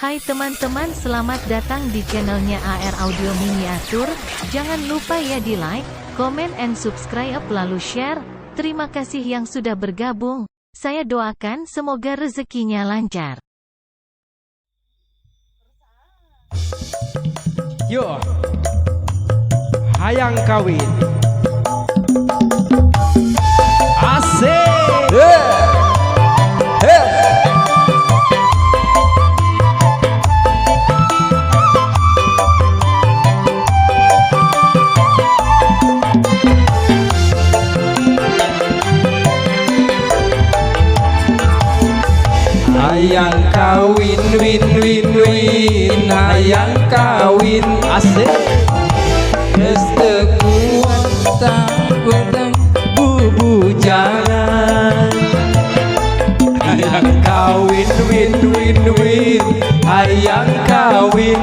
Hai teman-teman, selamat datang di channelnya AR Audio Miniatur. Jangan lupa ya di like, comment and subscribe lalu share. Terima kasih yang sudah bergabung. Saya doakan semoga rezekinya lancar. Yo, hayang kawin. Asik. Hey. Hayang kawin win win win, hayang kawin. Asik. Geus teu kuat tang bubujangan. Hayang kawin win win win, hayang kawin.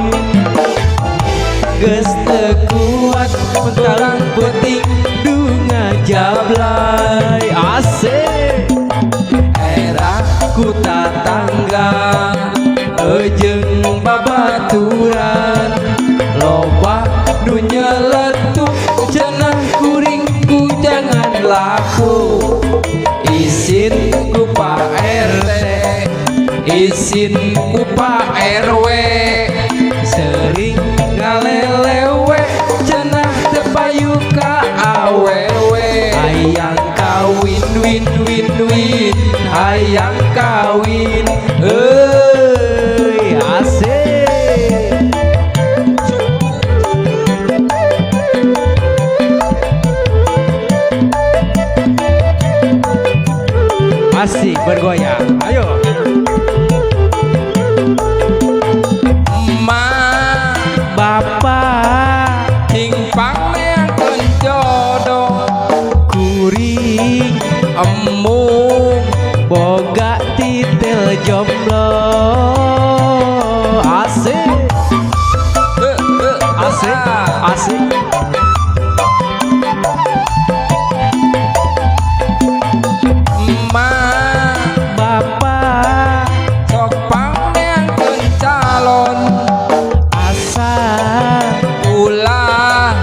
Geus teu kuat mentalang peuting dunga jablay. Asik. Era ku tatangga jeung babaturan, loba nu nyeletuk cenah kuring bujangan laku. Isin ku Pak RT, isin ku Pak RW, sering ngalelewe cenah teu payu ka awewe. Hayang kawin win win win, hayang kawin. Euy, asik. Asik bergoyang. Ayo. Emak, Bapak, cing pangneangkeun jodoh. Kuring embung boga titel jomblo. Asik. Asik. Asik. Emak, Bapak, sok pangneangkeun calon. Asa ulah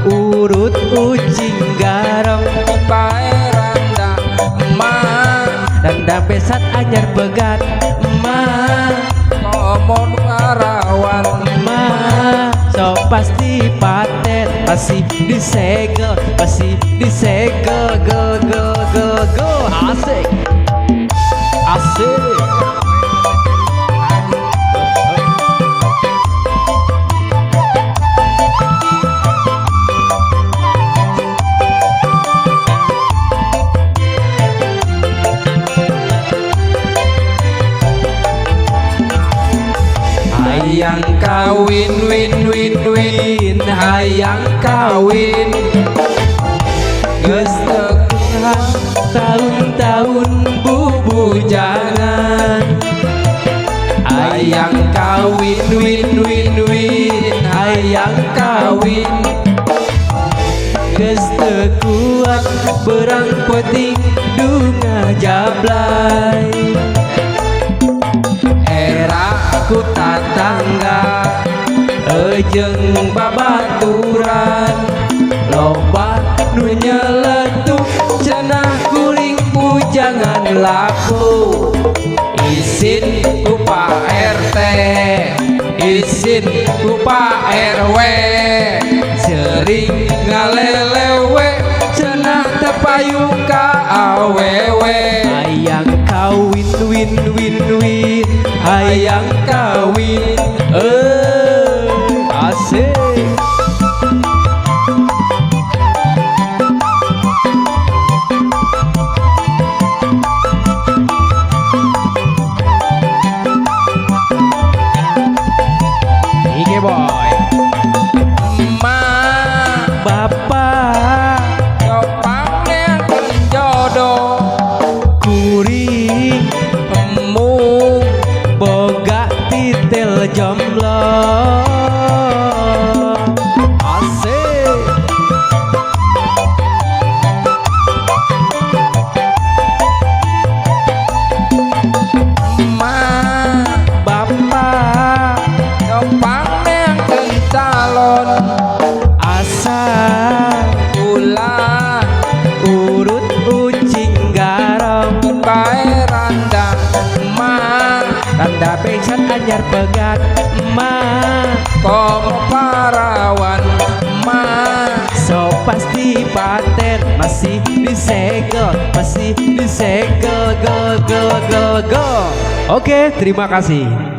urut ucing garong. Pae randa emak, randa besat anyar begat. Emak, komo nu ngarawan. Emak, so pasti paten, pasti disegel, pasti disegel, gel gel gel gel. Asik. Asik. Hayang kawin win win win, hayang kawin. Geus teu kuat tahun-tahun bubujangan. Hayang kawin win win win, hayang kawin. Geus teu kuat berang peuting dunga jablay. Era ku tatangga jeung babaturan, loba nu nyeletuk cenah kuring bujangan laku. Isin ku Pak RT, isin ku Pak RW, sering ngalelewe cenah teu payu ka awewe. Hayang kawin win win win, hayang kawin. Asik. Ike boy. Emak, Bapak, sok pangneangkeun jodoh. Kuring embung boga titel jomblo. Asik. Emak, Bapak, Anyar pegat mah. Komo parawan mah. Sok pasti paten masih disegel, masih disegel, gel gel gel gel. Oke, terima kasih.